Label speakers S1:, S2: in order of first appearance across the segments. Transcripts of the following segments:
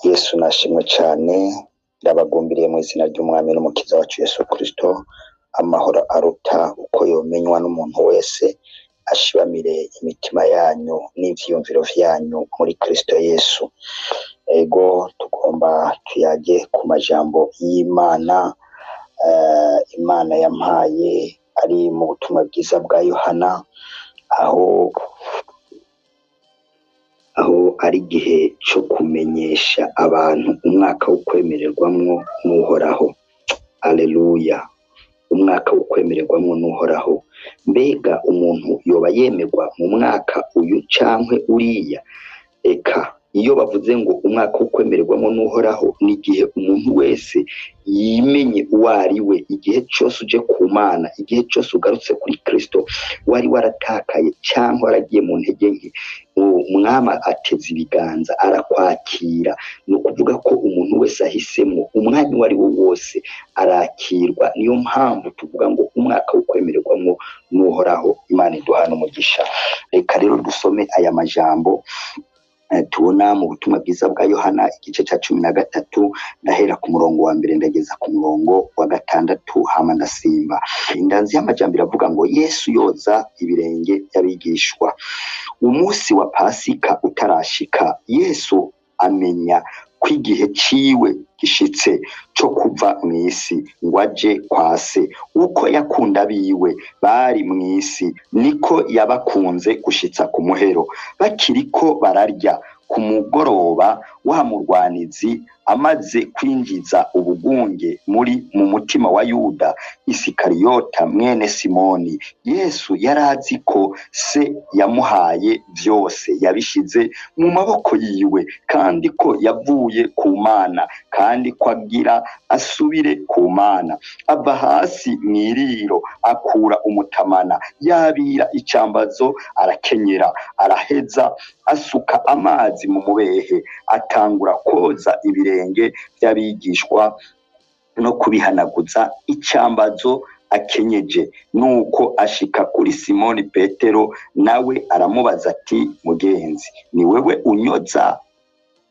S1: Yesu nashimwe cane, ndabagumbiriye mu izina ry'Umwami n'Umukiza wacu Yesu Kristo, amahoro aruta uko yomenywa n'umuntu wese, ashibamire imitima yanyu n'ivyiyumviro vyanyu muri Kristo Yesu. Ego tugomba tuyage ku majambo y'Imana, Imana yampaye ari mu butumwa bwiza bwa Yohana, aho ari igihe co kumenyesha abantu umwaka wo kwemererwamwo n'Uhoraho. Aleluya! Umwaka wo kwemererwamwo n'Uhoraho. Mbega umuntu yoba yemerwa mu mwaka uyu cankwe uriya? Eka iyo bavuze ngo umwaka wo kwemererwamwo n'Uhoraho, ni igihe umuntu wese yimenye uwo ari we. Igihe cose uje ku Mana, igihe cose ugarutse kuri Kristo, wari waratakaye canke waragiye mu ntege nke, umwami ateze ibiganza arakwakira. Ni ukuvuga ko umuntu wese ahisemwo umwanya uwo ari wo wose arakirwa. Niyo mpamvu tuvuga ngo umwaka wo kwemererwamwo n'Uhoraho. Imana iduhane umugisha. Reka rero dusome aya majambo tubona mu butumwa bwiza bwa Yohana igice ca 13, ndahera ku murongo wa mbere ndageza ku murongo wa 6, hama ndasimba. Indanzi y'amajambo iravuga ngo Yesu yoza ibirenge by'abigishwa. Umunsi wa Pasika utarashika, Yesu amenya ko igihe ciwe gishitse co kuva mw'isi ngo aje kwa se. Uko yakunda abiwe bari mw'isi, niko yabakunze gushitsa ku muhero. Bakiriko bararya ku mugoroba, wa murwanizi amaze kwinjiza ubugunge muri mu mutima wa Yuda Isikariyota mwene Simoni. Yesu yarazi ko se yamuhaye vyose, yabishize mu maboko yiwe, kandi ko yavuye ku Mana, kandi ko agira asubire ku Mana. Ava hasi mw'iriro, akura umutamana, yabira icambazo, arakenyera, araheza asuka amazi mu mubehe, atangura koza ibirenge by'abigishwa no kubihanaguza icambazo akenyeje. Nuko ashika kuri Simoni Petero, nawe aramubaza ati: mugenzi, ni wewe unyoza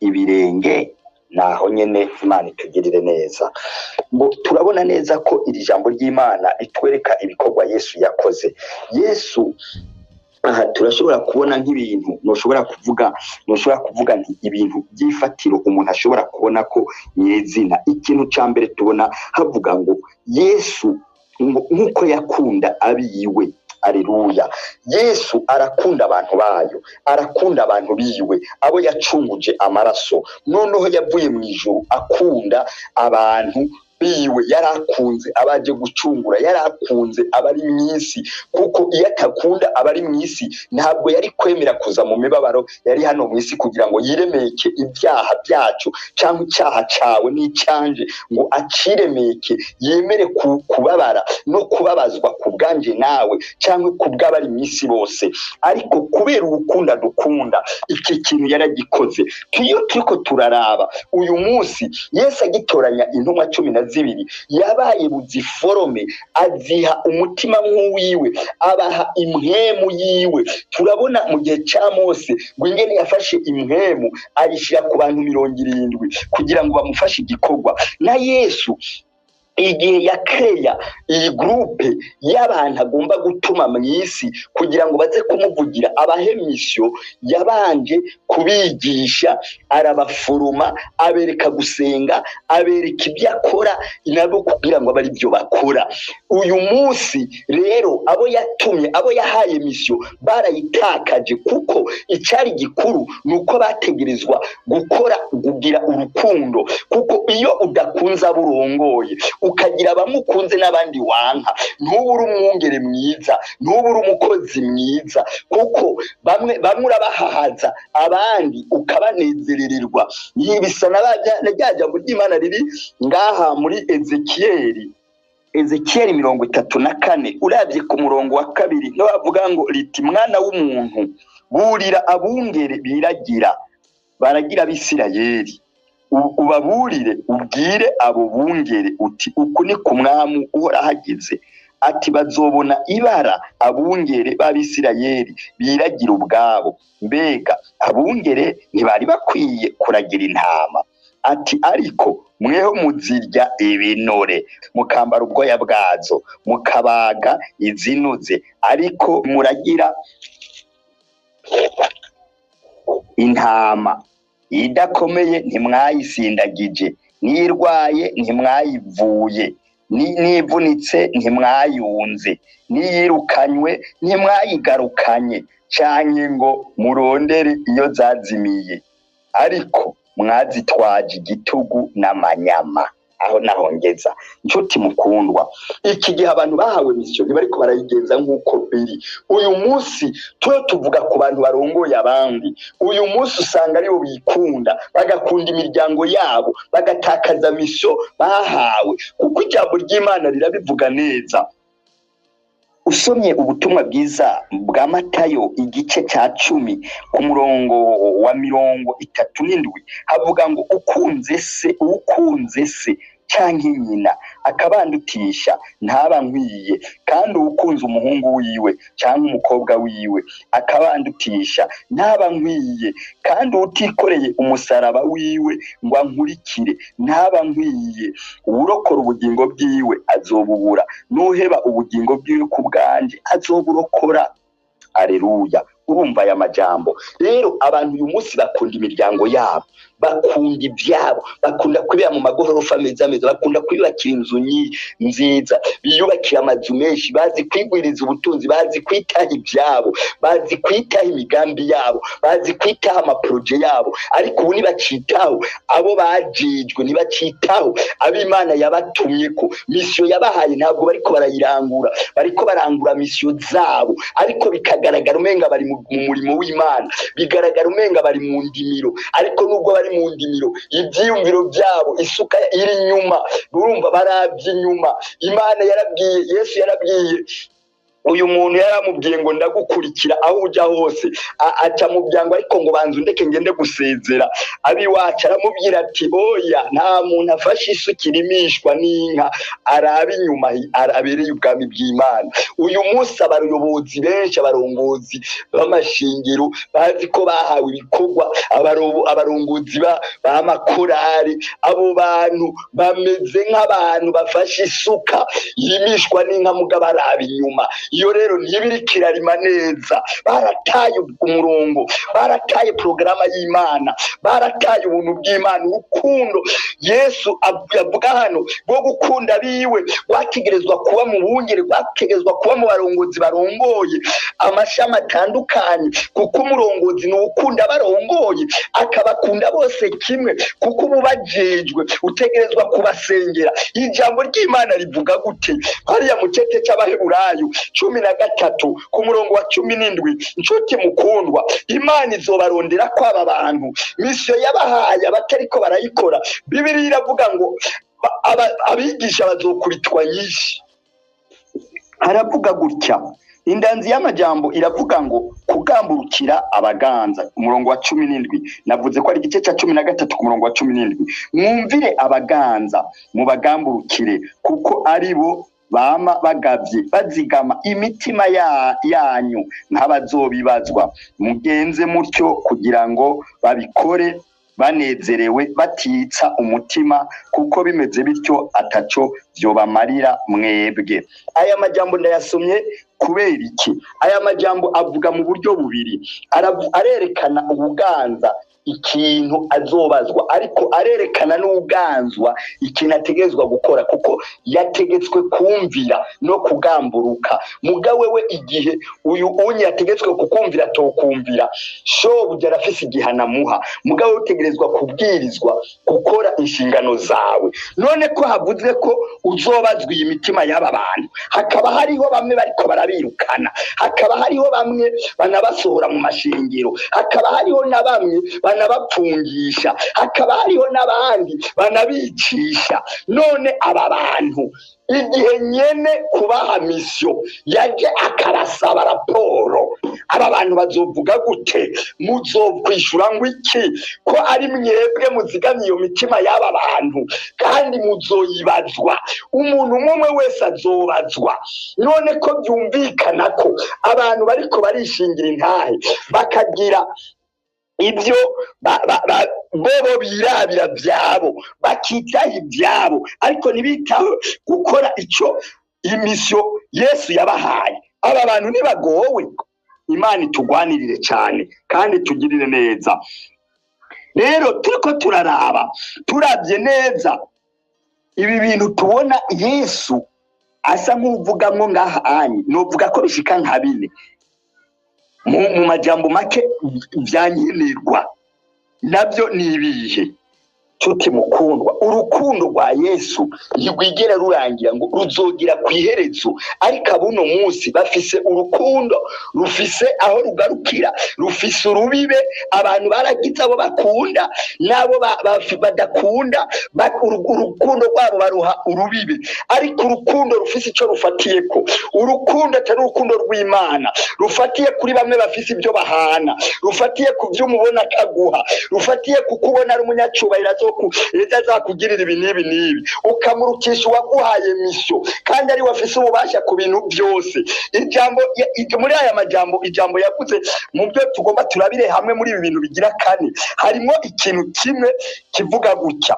S1: ibirenge? Naho nyene Imana itugirire neza. Ngo turabona neza ko iri jambo ry'Imana ritwereka ibikorwa Yesu yakoze. Yesu aha turashobora kubona nk'ibintu noshobora kuvuga nti ibintu by'ifatiro umuntu ashobora kubona ko nyezina. Ikintu ca mbere tubona havuga ngo Yesu nkuko yakunda abiwe. Aleluya! Yesu arakunda abantu bayo, arakunda abantu biwe, abo yacunguje amaraso. Noneho yavuye mu ijuru akunda abantu biwe, yarakunze abaje gucungura, yarakunze abari mw'isi, kuko iyo atakunda abari mw'isi ntabwo yari kwemera kuza mu mibabaro yari hano mw'isi kugira ngo yiremeke ibyaha byacu cyangwa icyaha cawe n'icanje, ngo aciremeke yemere kubabara no kubabazwa ku bwanje nawe cyangwa ku bw'abari mw'isi bose. Ariko kubera urukundo dukunda, iki kintu yaragikoze. Iyo turiko turaraba uyu munsi, Yesu agitoranya intumwa 12 yabaye buziforome, aziha umutima nk'uwiwe, abaha impwemu yiwe. Turabona mu gihe ca Mose ngo ingene yafashe impwemu ayishira ku bantu 70 kugira ngo bamufashe igikorwa. Na Yesu igihe yakeya iyi groupe y'abantu agomba gutuma mw'isi kugira ngo baze kumuvugira abahe mission, yabanje kubigisha, arabaforoma, abereka gusenga, abereka ibyo akora nabo kugira ngo abari byo bakora. Uyu munsi rero abo yatumye, abo yahaye mission barayitakaje, kuko icari gikuru nuko bategerezwa gukora kugira urukundo, kuko iyo udakunze abo urongoye, ukagira abamukunze n'abandi wanka, ntubura umwungere mwiza, ntubura umukozi mwiza, kuko bamwe urabahahaza abandi ukabanezerererwa. Bisa na rya jambo ry'Imana riri ngaha muri Ezekiyeli 34, uravye ku murongo wa 2, no bavuga ngo riti: mwana w'umuntu, burira abungere biragira baragira ab'Isirayeli, ubaburire ubwire abo bungere uti: uku ni ku mwami Uhoraho agize ati: bazobona ibara abungere b'Abisirayeli biragira ubwabo. Mbega abungere ntibari bakwiye kuragira intama? Ati ariko mweho muzirya ibinure, mukambara ubwoya bwazo, mukabaga izinuze, ariko muragira intama idakomeye ntimwayisindagije, n'iyirwaye ntimwayivuye, n'ivunitse ntimwayunze, n'iyirukanywe ntimwayigarukanye, canke ngo murondere iyo zazimiye, ariko mwazitwaje igitugu n'amanyama. Aho nahongeza, nshuti mukundwa, iki gihe abantu bahawe mission ntibariko barayigenza nk'uko biri uyu munsi. Tuba tuvuga ku bantu barongoye abandi. Uyu munsi usanga aribo bikunda, bagakunda imiryango yabo, bagatakaza mission bahawe, kuko ijambo ry'Imana rirabivuga neza. Usomye ubutumwa bwiza bwa Matayo igice cya 10 ku murongo wa 37, havuga ngo ukunze se, ukunze se canke nyina akabandutisha ntaba nkwiye, kandi uwukunze umuhungu wiwe canke umukobwa wiwe akabandutisha ntaba nkwiye, kandi utikoreye umusaraba wiwe ngo ankurikire ntaba nkwiye. Uwurokora ubugingo bwiwe azobubura, n'uheba ubugingo bwiwe ku bwanje azoburokora. Aleluya! Urumva aya majambo rero, abantu uyu munsi bakunda imiryango yabo, bakunda ibyabo, bakunda kwibera mu magorofa meza meza, bakunda kwiyubakira inzu nziza, biyubakira amazu menshi, bazi kwigwiriza ubutunzi, bazi kwitaho ibyabo, bazi kwitaho imigambi yabo, bazi kwitaho amaproje yabo. Ariko ubu ntibacitaho abo bajijwe, ntibacitaho abo Imana yabatumye, ko mission yabahaye ntabwo bariko barayirangura. Bariko barangura mission zabo, ariko bikagaragara umenga bari mu murimo w'Imana, bigaragara umenga bari mu ndimiro. Ariko nubwo bari mu ndimiro, ibyiyumviro byabo, isuka iri inyuma, urumva barabye inyuma. Imana yarabwiye, Yesu yarabwiye uyu muntu, yaramubwiye ngo ndagukurikira aho ujya hose. Aca mu byango, ariko ngo banza undeke ngende gusezera abiwacu. Aramubwira ati oya, nta muntu afashe isuka irimishwa n'inka araba inyuma abereye ubwami bw'Imana. Uyu munsi abayobozi benshi, abarongozi b'amashingiro bazi ko bahawe ibikorwa, abarongozi b'amakorari, abo bantu bameze nk'abantu bafashe isuka yimishwa n'inka mugabo araba inyuma. Iyo rero ntibiriko irarima neza. Barataye umurongo, barataye porogaramu y'Imana, barataye ubuntu bw'Imana. Urukundo Yesu avuga hano rwo gukunda abiwe rwategerezwa kuba mu bungere, rwategerezwa kuba mu barongozi barongoye amashami atandukanye, kuko umurongozi ni uwukunda abarongoye, akabakunda bose kimwe, kuko uba ubajejwe, utegerezwa kubasengera. Ijambo ry'Imana rivuga gute hariya mu cete c'Abaheburayo 13 ku murongo wa 17? Nshuti mukundwa, Imana izobarondera ko aba bantu mission yabahaye abatariko barayikora. Bibiliya iravuga ngo abigisha bazokubitwa nyinshi. Haravuga gutya, indanzi y'amajambo iravuga ngo kugamburukira abaganza. Umurongo wa 17, navuze ko ari igice cya 13 ku murongo wa 17. Mwumvire abaganza, mubagamburukire, kuko ari bo bama bagavye bazigama imitima yanyu nk'abazobibazwa. Mugenze mutyo kugira ngo babikore banezerewe, batitsa umutima, kuko bimeze bityo ataco vyobamarira mwebwe. Aya majambo ndayasomye kubera iki? Aya majambo avuga mu buryo bubiri. Arerekana ubuganza ikintu azobazwa, ariko arerekana n'uganzwa ikintu ategerezwa gukora, kuko yategetswe kumvira no kugamburuka. Muga wewe igihe uyu unye yategetswe kukumvira tokumvira, shobuja arafise igihano amuha. Muga wewe utegerezwa kubwirizwa gukora inshingano zawe. None ko havuze ko uzobazwa iyi mitima y'aba bantu, hakaba hariho bamwe bariko barabirukana, hakaba hariho bamwe banabasohora mu mashengero, hakaba hariho na bamwe banabapfungisha, hakaba hariho n'abandi banabicisha, none aba bantu igihe nyene kubaha mission yaje akabasaba raporo, aba bantu bazovuga gute? Muzokwishura ngo iki, ko ari mwebwe muzigamye iyo mitima y'aba bantu? Kandi muzoyibazwa, umuntu umwe umwe wese azobazwa. None ko byumvikana ko abantu bariko barishingira intahe bakagira Ibyo bobo birabira byabo, bakitaho ibyabo, ariko ntibitaho gukora icyo i mission Yesu yabahaye. Aba bantu ntibagowe. Imana itugwanirire cyane kandi tugirire neza. Rero turiko turaraba, turabye neza ibi bintu tubona Yesu asa nk'uvugamwo ngaha anyi, novuga ko bishika nka bine mu majambo make. Vyankenerwa nabyo ni ibihe, nshuti mukundwa? Urukundo rwa Yesu ntirwigera rurangira, ngo ruzogera ku iherezo. Ariko abuno munsi bafise urukundo rufise aho rugarukira, rufise urubibe. Abantu baragize abo bakunda n'abo badakunda. Urukundo rwabo baruha urubibe, ariko urukundo rufise icyo rufatiyeko, urukundo atari urukundo rw'Imana, rufatiye kuri bamwe bafise ibyo bahana, rufatiye ku byo umubona akaguha, rufatiye ku kubona ari umunyacubahiro, ejo azakugirira ibi n'ibi n'ibi, ukamurukisha uwaguhaye mission kandi ari we afise ububasha ku bintu byose. Ijambo muri aya majambo, ijambo yavuze mu byo tugomba turabire hamwe muri ibi bintu bigira kane, harimo ikintu kimwe kivuga gutya.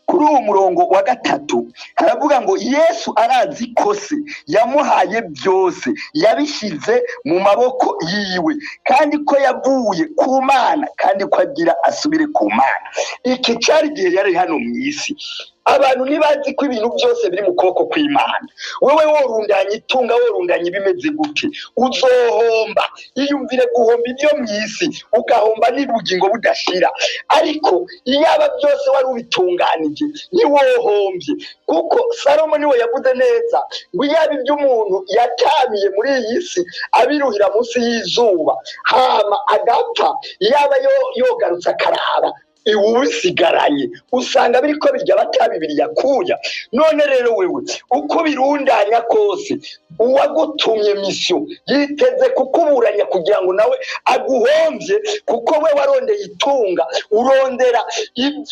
S1: Kuri uwo murongo wa 3 haravuga ngo Yesu arazi ko Se yamuhaye byose, yabishyize mu maboko yiwe, kandi ko yavuye ku Mana, kandi ko agira asubire ku Mana. Iki cyari igihe yari hano mu isi. Abantu ntibazi ko ibintu byose biri mu kuboko kw'Imana. Wewe worundanya itunga, worundanya ibimeze gute, uzohomba. Iyumvire guhomba ibyo mu isi, ugahomba n'ubugingo budashira. Ariko iyaba byose wari ubitunganije, ntiwohombye, kuko Salomo niwe yavuze neza ngo iyaba ibyo umuntu yatamiye muri iyi si abiruhira munsi y'izuba, hama agapfa, iyaba yogarutse akaraba iwubisigaranye, usanga biriko birya batabibiri yakuya. None rero wewe uko birundanya kose, uwagutumye mission yiteze kukuburanya kugira ngo nawe aguhombye, kuko we warondeye itunga,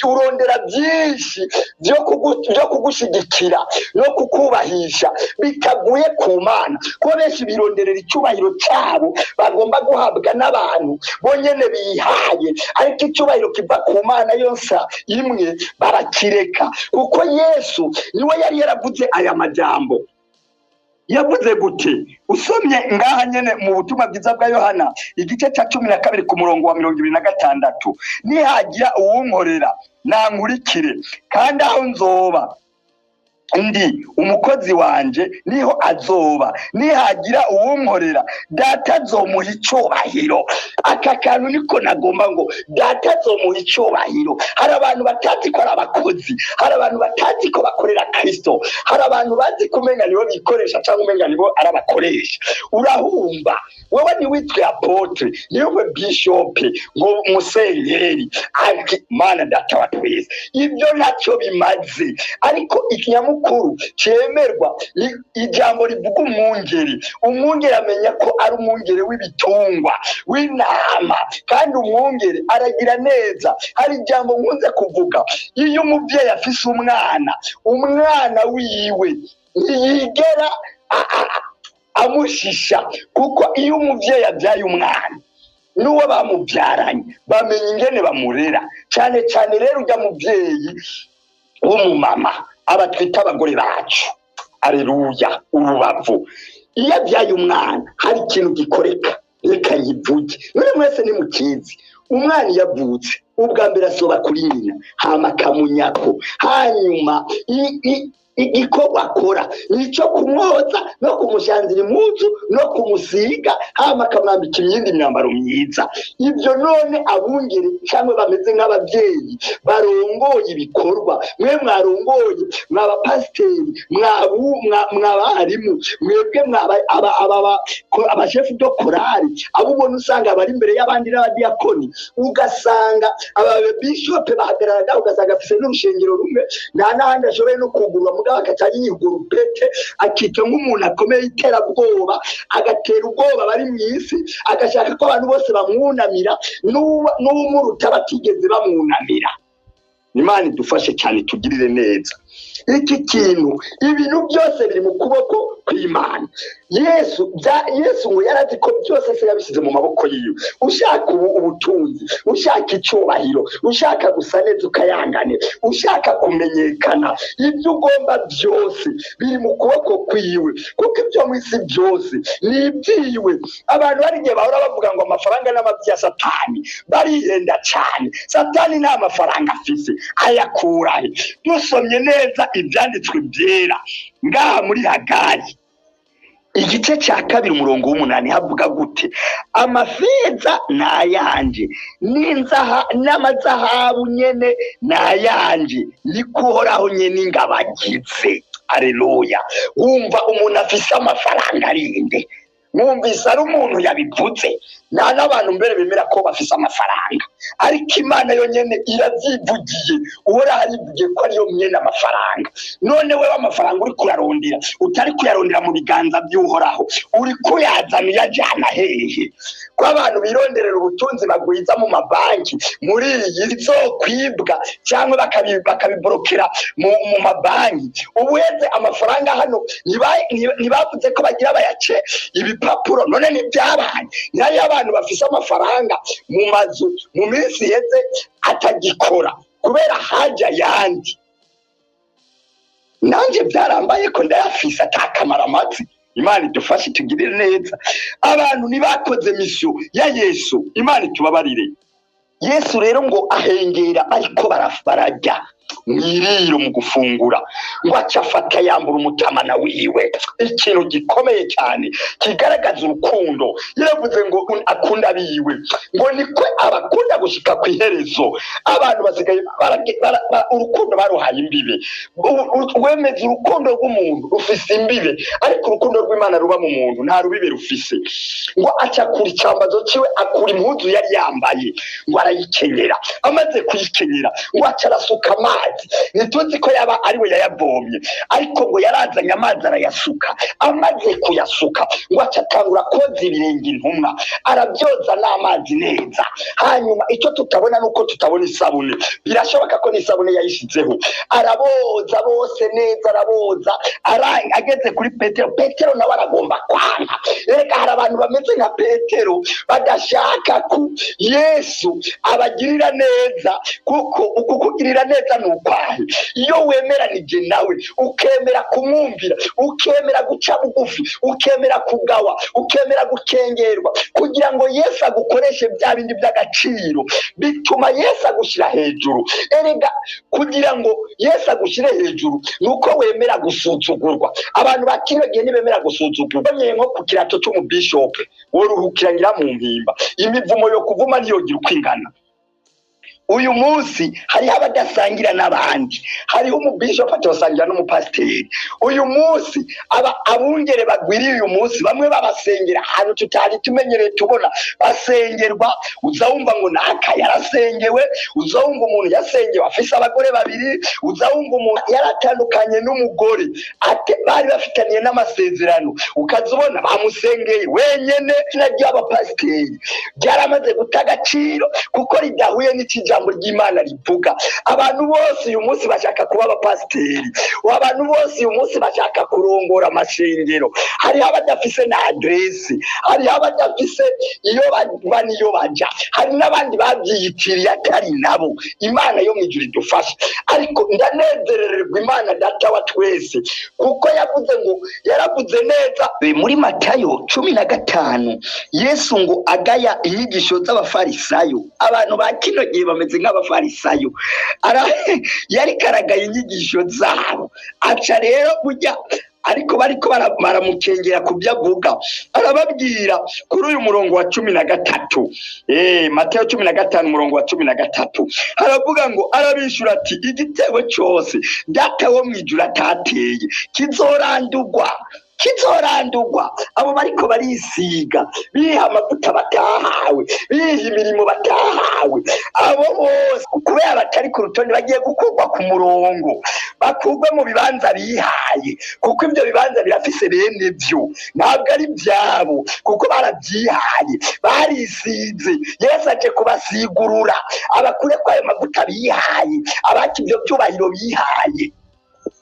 S1: urondera byinshi byo kugushigikira no kukubahisha bitaguye ku Mana, kuko benshi bironderera icyubahiro cyabo bagomba guhabwa n'abantu bonyene bihaye, ariko icyubahiro kiva ku Mana yonsa imwe barakireka. Kuko Yesu niwe yari yaravuze aya majambo. Yavuze gute? Usomye ngaha nyene mu Butumwa bwiza bwa Yohana, igice cya 12, ku murongo wa 26: "Nihagira uwunkorera nankurikire, kandi aho nzoba ndi, umukozi wanje niho azoba. Nihagira uwunkorera, Data azomuha icyubahiro." Aka kantu niko nagomba, ngo Data azomuha icyubahiro. Hari abantu batazi ko ari abakozi, hari abantu batazi ko bakorera Kristo, hari abantu bazi ko umenga nibo bikoresha cyangwa umenga nibo ari abakoresha. Urahumba wowe, ntiwitwe apôtre, niwe bishop, ngo musenyeri, ariko Mana Data wa twese, ibyo ntacyo bimaze. Ariko ikinyamukuru cyemerwa ni ijambo rivuga umwungeri. Umwungeri amenya ko ari umwungeri w'ibitungwa, w'intama, kandi umwungeri aragira neza. Hari ijambo nkunze kuvuga: iyo umubyeyi afise umwana, umwana wiwe ntiyigera amushisha, kuko iyo umubyeyi abyaye umwana n'uwo bamubyaranye bamenya ingene bamurera. Cyane cyane rero ujya mubyeyi w'umumama, aba twita abagore bacu, areruya, urubavu. Iyo abyaye umwana hari ikintu gikoreka, reka yivuge none mwese nimukizi. Umwana iyo avutse ubwa mbere asoba kuri nyina, hama akamunyako, hanyuma igikorwa akora ni icyo kumwoza no kumushanzira impuzu no kumusiga, hama akamwambika imyenda, imyambaro myiza. Ibyo none abungere cyangwa bameze nk'ababyeyi barongoye ibikorwa, mwe mwarongoye, mwabapasiteri, mwabarimu, mwebwe abashefu de chorale, abo ubona usanga bari imbere y'abandi, n'abadiyakoni, ugasanga aba bishope bahagarara, ugasanga afise n'urushengero rumwe, nta n'ahandi ashoboye no kugurura, mugabo agaca yigura upete, akitwa nk'umuntu akomeye, iterabwoba, agatera ubwoba bari mu isi, agashaka ko abantu bose bamwunamira n'uwumuruta batigeze bamwunamira. Imana idufashe cyane, tugirire neza. Iki kintu, ibintu byose biri mu kuboko kw'Imana. Yesu Yesu ngo yarazi ko byose se yabishyize mu maboko yiwe. Ushaka ubutunzi, ushaka icyubahiro, ushaka gusa neza ukayangane, ushaka kumenyekana, ibyo ugomba byose biri mu kuboko kwiwe, kuko ibyo mu isi byose ni ibyiwe. Abantu hari igihe bahora bavuga ngo amafaranga n'amabyi ya Satani, barihenda cyane. Satani nta mafaranga afise, ayakurahe? Dusomye neza ibyanditswe byera ngaha muri Hagayi igice cya 2 umurongo w'8 havuga gute? Amafeza ni ayanje, n'amazahabu nyene ni ayanje, niko Uhoraho nyene ingabagize. Aleluya! Wumva umuntu afise amafaranga arinde? Mwumvise ari umuntu yabivuze? Nta n'abantu mbere bemera ko bafise amafaranga, ariko Imana yonyene iravyivugiye. Uhoraho arivugiye ko ariyo mwene amafaranga. None wewe amafaranga uri kurarondera, utari kuyarondera mu biganza by'Uhoraho, uri kuyazana uyajana hehe? Ko abantu bironderera ubutunzi bagwiza mu mabanki muri iyi izokwibwa, cyangwa bakabiborokera mu mabanki. Ubuheze amafaranga hano ntibavuze ko bagira bayace ibipapuro, none ntibyabaye. Nayo abantu bafise amafaranga mu mazu mu minsi iheze atagikora kubera haja yandi. Nanjye byarambaye ko ndayafise atakamara amatsi. Imana idufashe, itugirire neza. Abantu ntibakoze misiyo ya Yesu, Imana itubabarire. Yesu rero ngo ahengera ariko barajya mw'iriro mu gufungura, ngo aca afata yambura umutamana wiwe. Ikintu gikomeye cyane kigaragaza urukundo. Yaravuze ngo akunda abiwe, ngo niko abakunda gushika ku iherezo. Abantu basigaye urukundo baruhaye imbibe. Wemeza urukundo rw'umuntu rufise imbibe, ariko urukundo rw'Imana ruba mu muntu nta rubibe rufise. Ngo aca akura icambazo ciwe, akura impuzu yari yambaye, ngo arayikenyera. Amaze kuyikenyera ngo aca arasuka amazi. Ntituzi ko yaba ari we yayavomye, ariko ngo yarazanye amazi arayasuka. Amaze kuyasuka ngo aca atangura koza ibirenge intumwa, arabyoza n'amazi neza. Hanyuma icyo tutabona nuko tutabona isabune, birashoboka ko n'isabune yayishizeho. Araboza bose neza, araboza, ageze kuri Petero, Petero nawe aragomba kwanga. Reka hari abantu bameze nka Petero badashaka ko Yesu abagirira neza, kuko ukukugirira neza ni ukwahe? Iyo wemeranije nawe, ukemera kumwumvira, ukemera guca bugufi, ukemera kugawa, ukemera gukengerwa, kugira ngo Yesu agukoreshe bya bindi by'agaciro, bituma Yesu agushyira hejuru. Erega kugira ngo Yesu agushyire hejuru ni uko wemera gusuzugurwa. Abantu ba kino gihe ntibemera gusuzugurwa. Bamye nko ku kirato cy'umubishope, woruhukira ngira mu mpimba, imivumo yo kuvuma ntiyogira uko ingana. Uyu munsi hariho abadasangira n'abandi, hariho umubishopu atosangira n'umupasiteri. Uyu munsi abungere bagwiriye uyu munsi, bamwe babasengera ahantu tutari tumenyereye tubona basengerwa. Uza wumva ngo naka yarasengewe, uza wumva umuntu yasengewe afise abagore babiri, uza wumva umuntu yaratandukanye n'umugore bari bafitaniye n'amasezerano, ukaza ubona bamusengeye wenyene. Izina ry'abapasiteri ryaramaze guta agaciro kuko ridahuye n'ikijambo ry'Imana rivuga. Abantu bose uyu munsi bashaka kuba abapasiteri, abantu bose uyu munsi bashaka kurongora amashengero. Hariho abadafise na adresi, hariho abadafise iyo bava n'iyo baja, hari n'abandi bavyiyitiriye atari nabo. Imana yo mw'ijuru idufashe. Ariko ndanezerererwa Imana Data wa twese, kuko yavuze ngo yaravuze neza muri Matayo 15, Yesu ngo agaya inyigisho z'abafarisayo. Abantu ba kino gihe bameze nk'abafarisayo. Yari karagaye inyigisho zabo, aca rero burya ariko bariko baramukengera ku byo avuga. Arababwira kuri uyu murongo wa 13, Matayo 15 umurongo wa 13, aravuga ngo arabishura ati igitego cyose Data wo mw'ijuru atateye kizorandurwa, kizorandurwa. Abo bariko barisiga biha amavuta batahawe, biha imirimo batahawe, abo bose kubera batari ku rutonde bagiye gukurwa ku murongo, bakurwe mu bibanza bihaye, kuko ibyo bibanza birafise bene byo, ntabwo ari byabo, kuko barabyihaye, barisize. Yesu aje kubasigurura, abakure ko ayo mavuta bihaye, abaka ibyo byubahiro bihaye.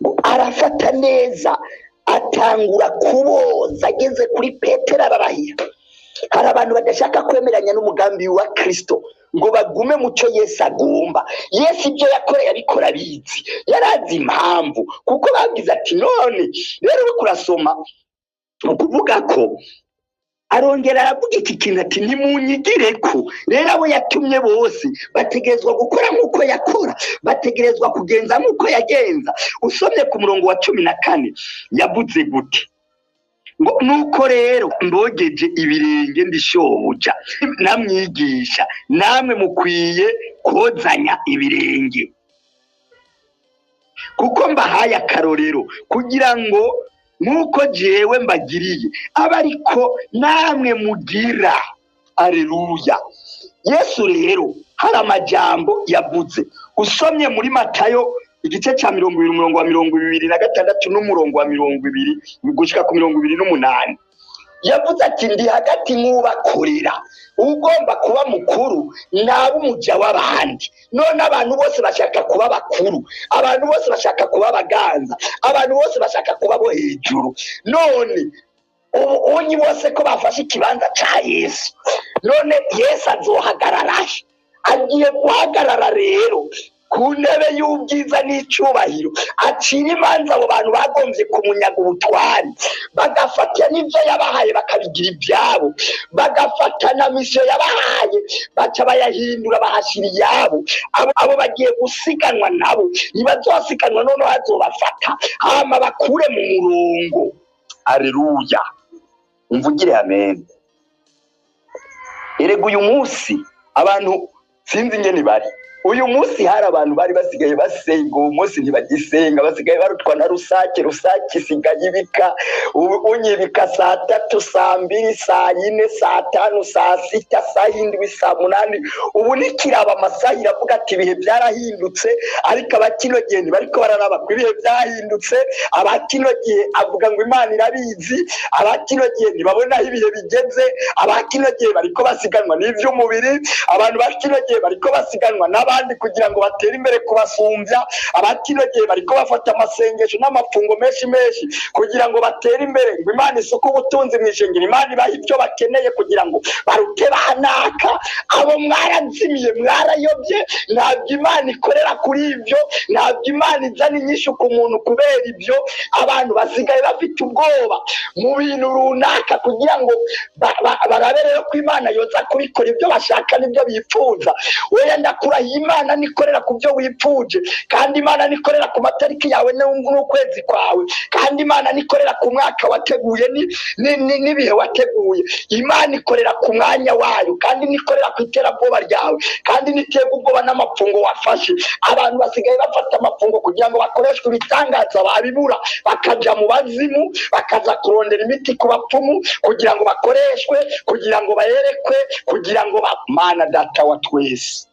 S1: Ngo arafata neza, atangura kuboza, ageze kuri Petero ararahira. Hari abantu badashaka kwemeranya n'umugambi wa Kristo ngo bagume mu cyo Yesu agomba. Yesu ibyo yakoreye abikora abizi, yarazi impamvu, kuko bagize ati none rero uriko urasoma ukuvuga ko arongera aravuga iki kintu ati ntimunyigireko. Rero abo yatumye bose bategerezwa gukora nk'uko yakora, bategerezwa kugenza nk'uko yagenza. Usomye ku murongo wa 14 yavuze gute? Ngo nuko rero mbogeje ibirenge ndishobuja namwigisha, namwe mukwiye kozanya ibirenge, kuko mbahaye akarorero kugira ngo nk'uko jewe mbagiriye abe ariko namwe mugira. Aleluya. Yesu rero hari amajambo yavuze. Usomye muri Matayo igice ca 20 umurongo wa 26 n'umurongo wa 20 gushika ku 28, yavuze ati ndi hagati nk'ubakorera, ugomba kuba mukuru naba umuja w'abandi. None abantu bose bashaka kuba bakuru, abantu bose bashaka kuba abaganza, abantu bose bashaka kuba bo hejuru. None ubu unyi bose ko bafashe ikibanza ca Yesu, none Yesu azohagarara he? Agiye guhagarara rero ku ntebe y'ubwiza n'icyubahiro, acira imanza abo bantu bagombye kumunyaga ubutwari, bagafata n'ibyo yabahaye bakabigira ibyabo, bagafata na misiyo yabahaye baca bayahindura bahashyira iyabo. Abo bagiye gusiganwa nabo ntibazosiganwa, noneho hazobafata hama bakure mu murongo. Aleluya, umvugire amen. Erega uyu munsi abantu sinzi ingene bari. Uyu munsi hari abantu bari basigaye basenga, uyu munsi ntibagisenga, basigaye barutwa na rusake. Rusake isigaye ibika, unyibika saa 3, saa 2, saa 4, saa 5, saa 6, saa 7, saa 8. Ubu nikiraba amasaha iravuga ati ibihe byarahindutse, ariko abakino gihe ntibariko bararaba ko ibihe byahindutse. Abakino gihe avuga ngo Imana irabizi, abakino gihe ntibabona aho ibihe bigeze, abakino gihe bariko basiganwa n'ivy'umubiri, abantu bakino gihe bariko basiganwa n'abandi kugira ngo batere imbere kubasumbya, abakino gihe bariko bafata amasengesho n'amafungo menshi menshi kugira ngo batere imbere, ngo Imana isuke ubutunzi mw'ishengero, Imana ibahe ibyo bakeneye kugira ngo barute banaka. Abo mwarazimiye, mwarayobye. Ntabwo Imana ikorera kuri ibyo, ntabwo Imana izana inyishu ku muntu kubera ibyo. Abantu basigaye bafite ubwoba mu bintu runaka kugira ngo barabe rero ko Imana yoza kubikora ibyo bashaka n'ibyo bifuza. Oya, ndakurahiye, Imana nikorera ku byo wipfuje, kandi Imana nikorera ku matariki yawe n'ukwezi kwawe, kandi Imana nikorera ku mwaka wateguye n'ibihe wateguye. Imana ikorera ku mwanya wayo, kandi nikorera ku iterabwoba ryawe, kandi niterwa ubwoba n'amapfungo wafashe. Abantu basigaye bafata amapfungo kugira ngo bakoreshwe ibitangaza, babibura bakaja mu bazimu, bakaza kurondera imiti ku bapfumu kugira ngo bakoreshwe, kugira ngo bayerekwe, kugira ngo Mana data wa twese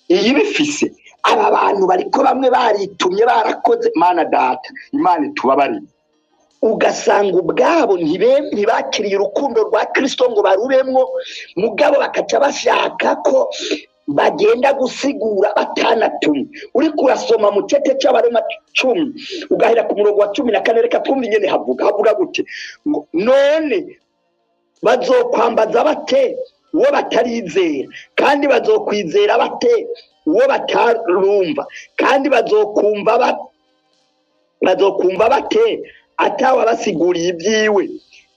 S1: iyi bifise. Aba bantu bariko bamwe baritumye barakoze. Mana data, Imana itubabarire. Ugasanga ubwabo ntibakiriye urukundo rwa Kristo ngo barubemwo, mugabo bakaca bashaka ko bagenda gusigura batanatumwe. Uriko urasoma mu cete c'Abaroma 10 ugahera ku murongo wa 14, reka twumve ingene havuga. Havuga gute? Ngo none bazokwambaza bate uwo batarizera, kandi bazokwizera bate uwo batarumva, kandi bazokumva bate atawabasiguriye ibyiwe,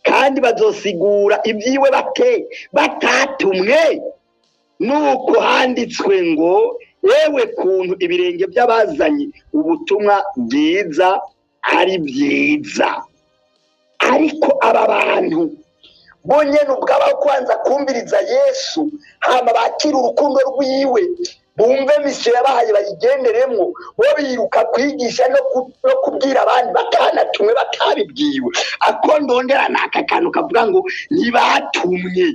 S1: kandi bazosigura ibyiwe bate batatumwe. Nuko handitswe ngo yewe kuntu ibirenge by'abazanye ubutumwa bwiza ari byiza. Ariko aba bantu bonyene ubwabo kwanza kumviriza Yesu, hama bakira urukundo rwiwe, bumve misiyo yabahaye bayigenderemwo, bo biruka kwigisha no kubwira abandi batanatumwe batabibwiwe. Ako ndondera naka kantu kavuga ngo ntibatumwe,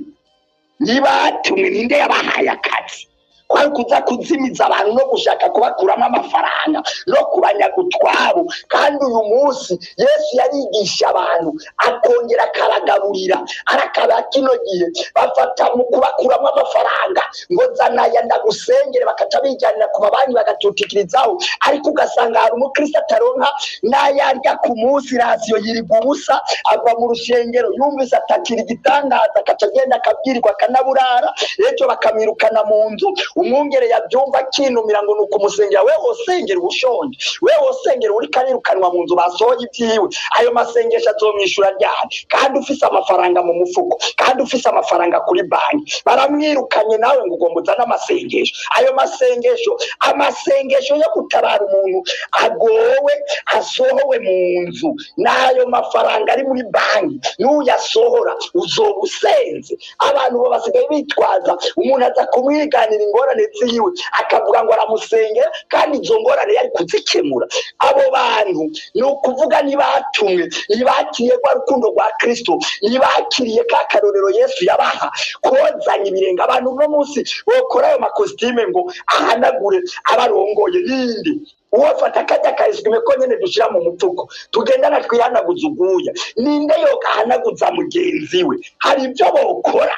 S1: ntibatumwe. Ninde yabahaye akazi? Kwari kuza kuzimiza abantu no gushaka kubakuramo amafaranga no kubanyaga utwabo. Kandi uyu munsi Yesu yarigisha abantu akongera akabagaburira, arakaba kino gihe bafata mu kubakuramo amafaranga. ngo zanaya ndagusengere, bakaca bijyanira ku mabanki bagatutikirizaho. Ariko ugasanga hari umukristo ataronka n'ayarya ku munsi, rasiyo yirirwa ubusa, ava mu rusengero yumvise atakira igitangaza, akaca agenda akabwirirwa akanaburara, ejo bakamwirukana mu nzu. Umwungere yabyumva akinumira ngo ni ukumusengera. We wosengera ubushonje, we wosengera uriko arirukanwa mu nzu, basohoye ibyiwe, ayo masengesho azomwishyura ryari? Kandi ufise amafaranga mu mufuko, kandi ufise amafaranga kuri banki, baramwirukanye nawe ngo ugomba uzane amasengesho. Ayo masengesho, amasengesho yo gutabara umuntu agowe asohowe mu nzu, n'ayo mafaranga ari muri banki n'uyasohora uzoba usenze. Abantu bo basigaye bitwaza, umuntu aza kumwiganira ingorane ziwe akavuga ngo aramusengera, kandi izo ngorane yari kuzikemura. Abo bantu ni ukuvuga ntibatumwe, ntibakiriye rwa rukundo rwa Kristo, ntibakiriye ka karorero Yesu yabaha kozanya ibirenge. Abantu uno munsi bokora ayo makositime ngo ahanagure abarongoye ninde? Uwafata kajya kaeswime ko nyene dushira mu mufuko tugendana twihanaguza uguya, ninde yokahanaguza mugenzi we? Hari ibyo bokora,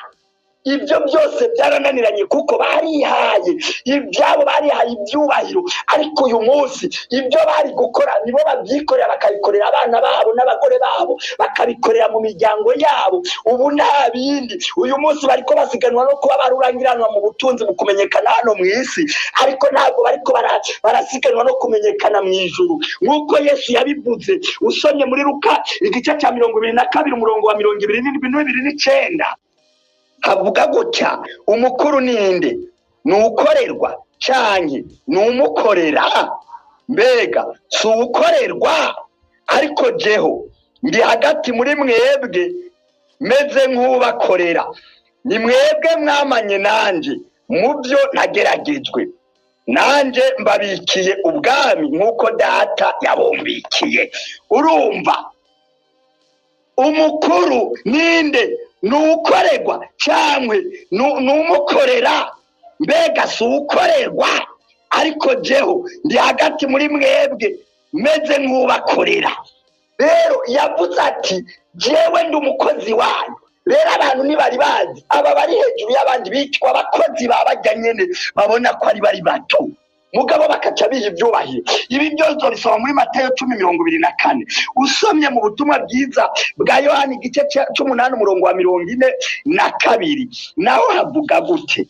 S1: ibyo byose byarananiranye kuko barihaye ibyabo, barihaye ibyubahiro. Ariko uyu munsi ibyo bari gukora nibo babyikorera, bakabikorera abana babo n'abagore babo, bakabikorera mu miryango yabo. Ubu nta bindi, uyu munsi bariko basiganwa no kuba barurangiranwa mu butunzi, mu kumenyekana hano mu isi, ariko ntabwo bariko barasiganwa no kumenyekana mu ijuru nk'uko Yesu yabivuze. Usomye muri Luka igice cya 22 umurongo wa 29 havuga gutya: umukuru ninde? Ni ukorerwa canke ni umukorera? Mbega si ukorerwa? Ariko jeho ndi hagati muri mwebwe meze nk'ubakorera. Ni mwebwe mwamanye nanje mu byo nageragejwe, nanje mbabikiye ubwami nk'uko Data yabumbikiye. Urumva, umukuru ninde? Ni ukorerwa cyangwa ni umukorera? Mbega si ukorerwa? Ariko jeho ndi hagati muri mwebwe meze nk'ubakorera. Rero yavuze ati jewe ndi umukozi wanyu. Rero abantu ntibari bazi aba bari hejuru y'abandi bitwa abakozi babajya nyene, babona ko ari bari bato, mugabo bakaca biha ibyubahiro. Ibi byose bisoma muri Matayo 10:24. Usomye mu butumwa bwiza bwa Yohani igice c'umunani umurongo wa 42, naho havuga gute?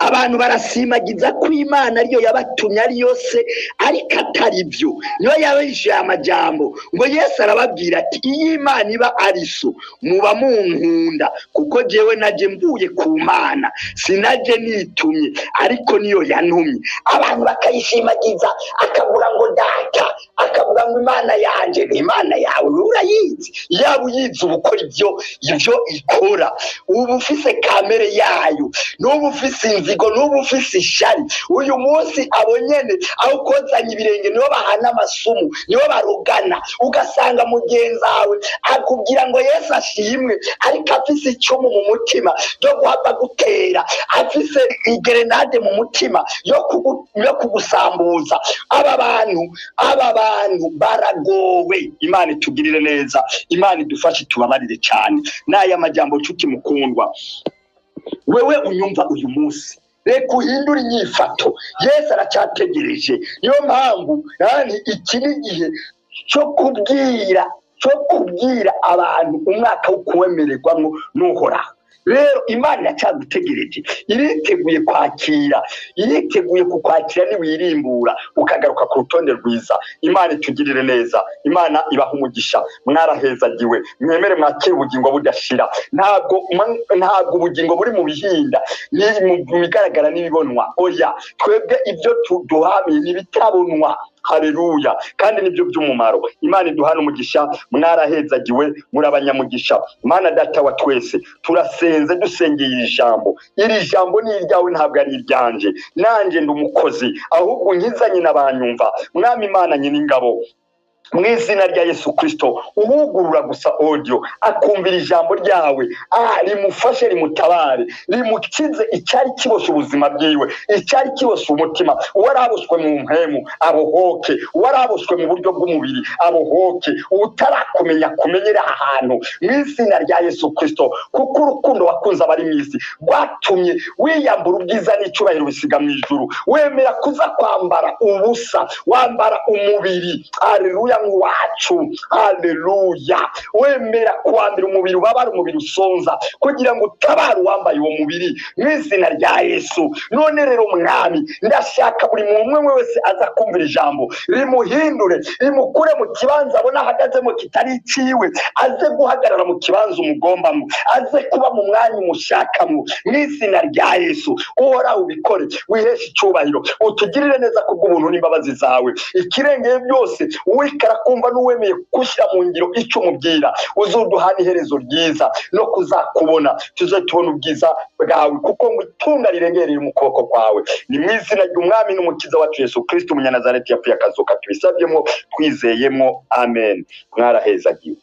S1: Abantu barasimagiza ko Imana ariyo yabatumye, ariyo se, ariko atari byo. Niyo yabishyuye amajambo ngo Yesu arababwira ati iyo Imana iba ari so muba munkunda, kuko jewe naje mvuye ku Mana, sinaje nitumye, ariko niyo yantumye. Abantu bakayishimagiza, akavuga ngo Data, akavuga ngo Imana yanje. Ni Imana yawe urayizi? Yaba uyizi uba ukora ibyo ikora, uba ufise kamere yayo, n'uba ufise inzigo, n'uba ufise ishari. Uyu munsi abo nyene aho kozanya ibirenge nibo bahana amasumu, nibo barugana. Ugasanga mugenzi wawe akubwira ngo Yesu ashimwe, ariko afise icumu mu mutima ryo guhava gutera, afise igerenade mu mutima yo kugusambuza. Aba bantu baragowe. Imana itugirire neza, Imana idufashe, tubabarire cyane. N'aya majambo, nshuti mukundwa, wewe unyumva uyu munsi, reka uhindure inyifato. Yesu aracyategereje. Niyo mpamvu yani iki ni igihe cyo kubwira abantu umwaka wo kuwemererwamo n'Uhoraho. Rero Imana iracyagutegereje, iriteguye kwakira, iriteguye kukwakira niwirimbura ukagaruka ku rutonde rwiza. Imana itugirire neza, Imana ibaha umugisha. Mwarahezagiwe, mwemere mwakire ubugingo budashira. Ntabwo ubugingo buri mu bihinda, ni mu bigaragara n'ibibonwa. Oya, twebwe ibyo duhamiye n'ibitabonwa. Haleluya! Kandi nibyo by'umumaro. Imana iduhana umugisha. Mwarahezagiwe, muri abanyamugisha. Mana Data wa twese, turasenze dusengeye iri jambo. Iri jambo ni iryawe, ntabwo ari iryanje, nanjye ndi umukozi, ahubwo nkizanye n'abanyumva. Mwami Imana nyir'ingabo. Mu izina rya Yesu Kirisito, uwugurura gusa audio akumvira ijambo ryawe, rimufashe, rimutabare, rimukize icyari kiboshe ubuzima bwiwe, icyari kiboshe umutima. Uwaraboshwe mu mpemu abohoke, uwaraboshwe mu buryo bw'umubiri abohoke, utarakumenya kumenyera aha hantu, mu izina rya Yesu Kirisito. Kuko urukundo wakunze abari mu isi rwatumye wiyambura ubwiza n'icyubahiro bisiga mu ijuru, wemera kuza kwambara ubusa, wambara umubiri, haleluya, nk'uwacu, haleluya. Wemera kwambara umubiri ubabara, umubiri usonza, kugira ngo utabare uwambaye uwo mubiri, mu izina rya Yesu. None rero Mwami, ndashaka buri muntu umwe wese aza kumvira ijambo rimuhindure, rimukure mu kibanza abona ahagazemo kitari iciwe, aze guhagarara mu kibanza umugombamo, aze kuba mu mwanya umushakamo, mu izina rya Yesu. Uhoraho, ubikore, wiheshe icyubahiro, utugirire neza kubw'ubuntu n'imbabazi zawe. Ikirengeye byose, uwikara kumva n'uwemeye gushyira mu ngiro icyo umubwira, uzuduhana iherezo ryiza no kuzakubona, tuze tubona ubwiza bwawe, kuko ngo itunga rirengeye riri mu kuboko kwawe. Ni mu izina ry'Umwami n'Umukiza wacu Yesu Kristo Umunyanazareti yapfuye akazuka tubisabyemo twizeyemo, amen. Mwarahezagiwe.